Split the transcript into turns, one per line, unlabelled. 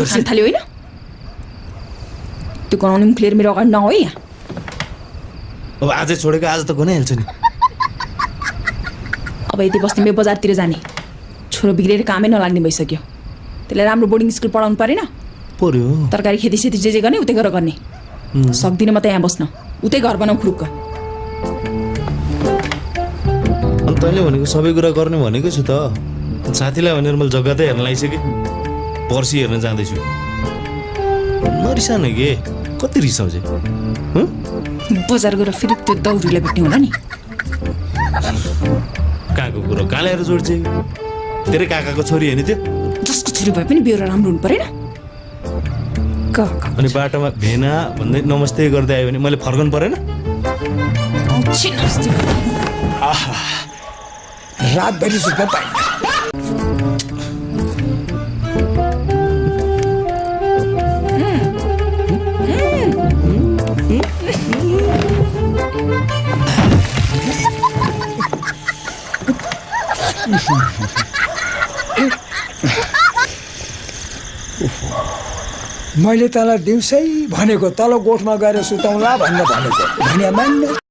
खान थाल्यो होइन त्यो गनाउने मुख लिएर मेरो अगाडि नहो है यहाँ
अब आजै छोडेको आज त गनाइहाल्छ नि
अब यति बस्ने मेरो बजारतिर जाने छोरो बिग्रेर कामै नलाग्ने भइसक्यो त्यसलाई राम्रो बोर्डिङ स्कुल पढाउनु परेन
पर्यो
तरकारी खेतीसेती जे गर्ने उतै गरेर गर्ने सक्दिनँ म त यहाँ बस्न उतै घर बनाऊ खुरुक्क
अनि तैँले भनेको सबै कुरा गर्ने भनेको छु त साथीलाई भनेर मैले जग्गा त हेर्न लागिसकेँ पर्सि हेर्न जाँदैछु नरिसान के कति रिसाउँछ
बजार गएर फेरि त्यो दौरीलाई भेट्ने होला नि
कहाँको कुरो कहाँ ल्याएर जोड्छ तेरै काकाको छोरी होइन त्यो
जसको छोरी भए पनि बेहोरा राम्रो हुनु परेन
अनि बाटोमा भेना भन्दै नमस्ते गर्दै आयो भने मैले फर्कनु परेन
रातभरि सुत्न पाइन्न मैले तँलाई दिउँसै भनेको तल गोठमा गएर सुताउँला भनेर भनेको भने मान्न